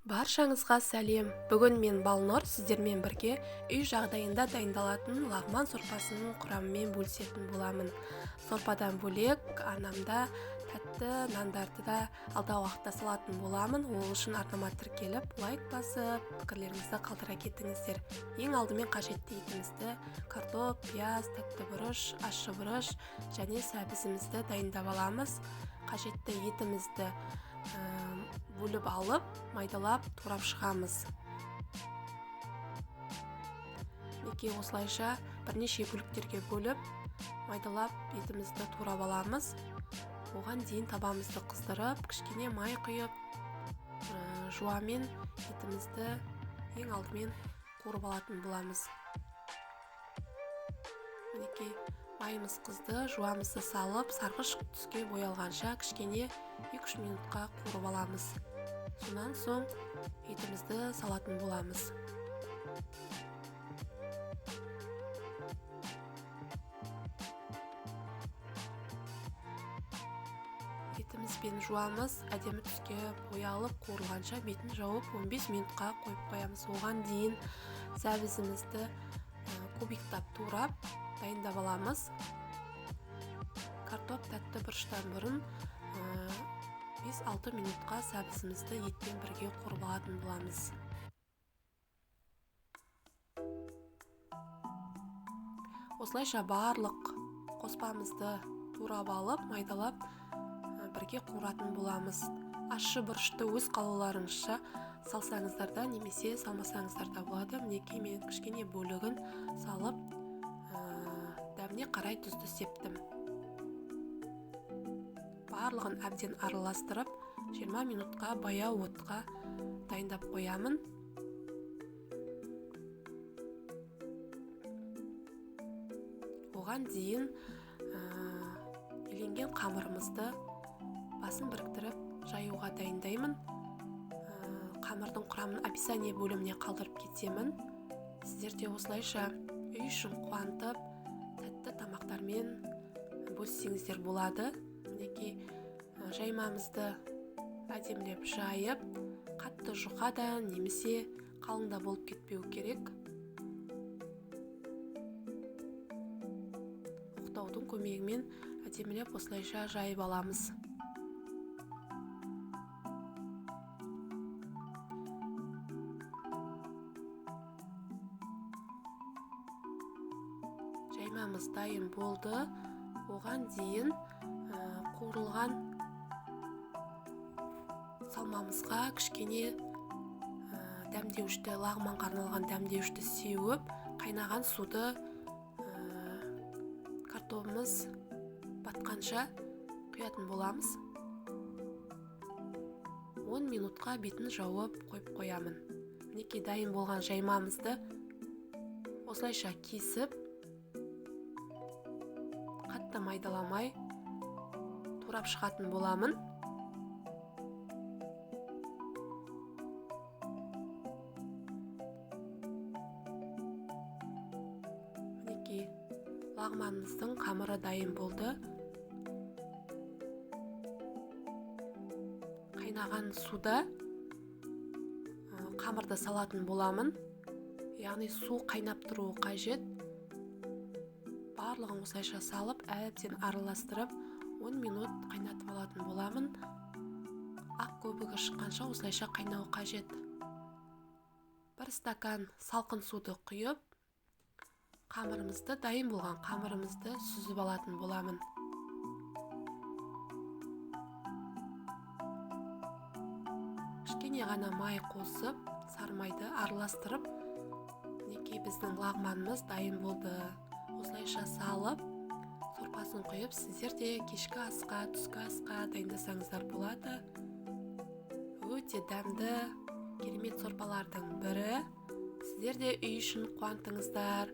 Баршаңызға сәлем. Бүгін мен Балнұр сіздермен бірге үй жағдайында дайындалатын лағман сорпасының құрамымен бөлісетін боламын. Сорпадан бөлек арнамда тәтті нандарды да алдағы уақытта салатын боламын. Ол үшін арнама тіркеліп, лайк басып, пікірлеріңізді қалдыра кетіңіздер. Ең алдымен қажетті етімізді картоп, пияз, тәтті бұрыш, ащы бұрыш және сәбізімізді дайындап аламыз. Қажетті етімізді бөліп алып, майдалап, турап шығамыз. Мінекей осылайша бірнеше бөліктерге бөліп, майдалап етімізді турап аламыз. Оған дейін табамызды қыздырып, кішкене май құйып, жуамен етімізді ең алдымен қуырып алатын боламыз. Мінекей майымыз қызды, жуамызды салып, сарғыш түске боялғанша кішкене 2-3 минутқа қуырып аламыз. Сонан соң етімізді салатын боламыз. Етіміз пен жуамыз әдемі түске боялып қуырылғанша бетін жауып 15 минутқа қойып қоямыз. Оған дейін сәбізімізді кубиктап турап дайындап аламыз. Картоп тәтті бұрыштан бұрын 5-6 минутқа сәбізімізді етпен бірге қуырып алатын боламыз. Осылайша барлық қоспамызды турап алып, майдалап бірге қуыратын боламыз. Ащы бұрышты өз қалауларыңызша салсаңыздар да немесе салмасаңыздар да болады. Мінекей мен кішкене бөлігін салып, дәміне қарай тұзды септім. Барлығын әбден араластырып, 20 минутқа баяу отқа дайындап қоямын. Оған дейін еленген қамырымызды басын біріктіріп жаюға дайындаймын. Қамырдың құрамын описание бөліміне қалдырып кетемін. Сіздер де осылайша үй ішін қуантып, тәтті тамақтармен бөліссеңіздер болады. Мінекей жаймамызды әдемілеп жайып, қатты жұқа да немесе қалың да болып кетпеу керек. Оқтаудың көмегімен әдемілеп осылайша жайып аламыз. Жаймамыз дайын болды. Оған дейін қуырылған салмамызға кішкене дәмдеуішті, лағманға арналған дәмдеуішті сеуіп, қайнаған суды картобымыз батқанша құятын боламыз. 10 минутқа бетін жауып қойып қоямын. Мінекей дайын болған жаймамызды осылайша кесіп, қатты майдаламай турап шығатын боламын. Мінекей лағманымыздың қамыры дайын болды. Қайнаған суда қамырды салатын боламын. Яғни су қайнап тұруы қажет. Барлығын осылайша салып, әбден араластырып, 10 минут қайнатып алатын боламын. Ақ көбігі шыққанша осылайша қайнау қажет. 1 стакан салқын суды құйып, дайын болған қамырымызды сүзіп алатын боламын. Кішкене ғана май қосып, сары майды араластырып, мінекей біздің лағманымыз дайын болды. Осылайша салып, сорпасын құйып, сіздер де кешкі асқа, түскі асқа дайындасаңыздар болады. Өте дәмді, керемет сорпалардың бірі. Сіздер де үй үшін қуантыңыздар.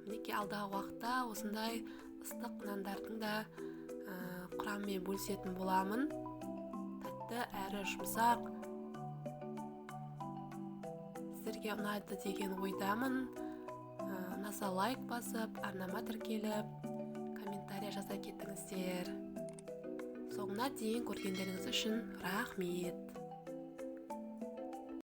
Мінекей алдағы уақытта осындай ыстық нандардың да құрамымен бөлісетін боламын. Тәтті әрі жұмсақ. Сіздерге ұнайды деген ойдамын. Ұнаса лайк басып, арнама тіркеліп, комментария жаза кетіңіздер. Соңына дейін көргендеріңіз үшін рахмет.